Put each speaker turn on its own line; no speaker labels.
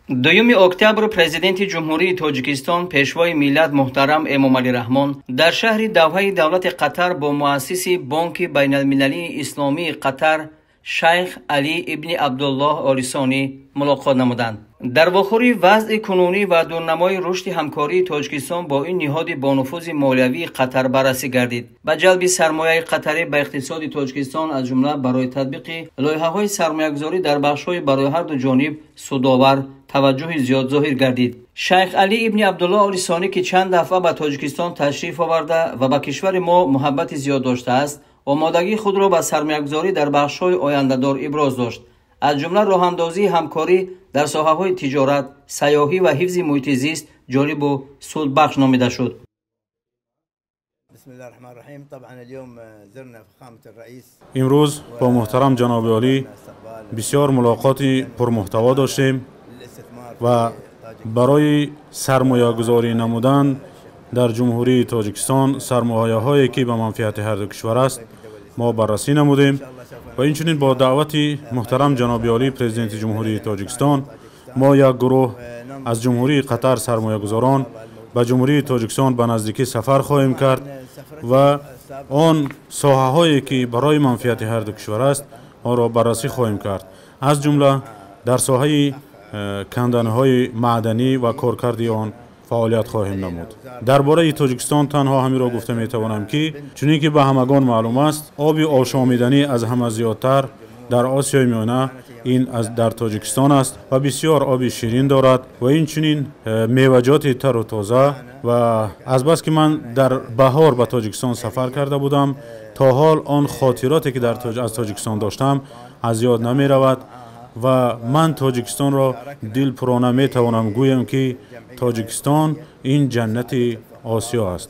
Дуюми октябр Президенти Ҷумҳурии Тоҷикистон, Пешвои миллат муҳтарам Эмомалӣ Раҳмон дар шаҳри Давҳаи давлати Қатар бо муассиси Бонки байналмилалии исломии Қатар Шайх Алӣ ибни Абдуллоҳ Олисонӣ мулоқот намуданд. Дар вохӯрӣ вазъи кунунӣ ва дурнамои рушди ҳамкории Тоҷикистон бо ин ниҳоди бонуфузи молиявии Қатар баррасӣ гардид. Ба ҷалби сармояи қатарӣ ба иқтисоди Тоҷикистон, аз ҷумла барои татбиқи лоиҳаҳои сармоягузорӣ дар бахшҳои барои ҳарду ҷониб судовар, таваҷҷӯҳи зиёд зоҳир гардид. Шайх Алӣ ибни Абдуллоҳ Олисонӣ, ки чанд дафъа ба Тоҷикистон ташриф оварда ва ба кишвари мо муҳаббати зиёд доштааст, омодагии худро ба сармоягузорӣ дар бахшҳои ояндадор иброз дошт, аз ҷумла роҳандозии ҳамкорӣ дар соҳаҳои тиҷорат, сайёҳӣ ва ҳифзи муҳити зист ҷолибу судбахш номида шуд.
Имрӯз бо муҳтарам ҷаноби олӣ бисёр мулоқоти пурмуҳтаво доштем ва барои сармоягузорӣ намудан дар Ҷумҳурии Тоҷикистон сармояҳое, ки ба манфиати ҳарду кишвар аст, мо баррасӣ намудем ва инчунин бо даъвати муҳтарам ҷаноби олӣ, Президенти Ҷумҳурии Тоҷикистон, мо як гурӯҳ аз Ҷумҳурии Қатар сармоягузорон ба Ҷумҳурии Тоҷикистон ба наздикӣ сафар хоҳем кард ва он соҳаҳое, ки барои манфиати ҳарду кишвар аст, онро баррасӣ хоҳем кард, аз ҷумла дар соҳаи канданиҳои маъданӣ ва коркарди он фаъолият хоҳем намуд. Дар бораи Тоҷикистон танҳо ҳаминро гуфта метавонам, ки чунин ки ба ҳамагон маълум аст, оби ошомиданӣ аз ҳама зиёдтар дар Осиёи Миёна ин дар Тоҷикистон аст ва бисёр оби ширин дорад ва инчунин меваҷоти тару тоза. Ва азбаски ман дар баҳор ба Тоҷикистон сафар карда будам, то ҳол он хотироте, ки аз Тоҷикистон доштам, аз ёд намеравад ва ман Тоҷикистонро дилпурона метавонам гӯям, ки Тоҷикистон ин ҷаннати Осиё аст.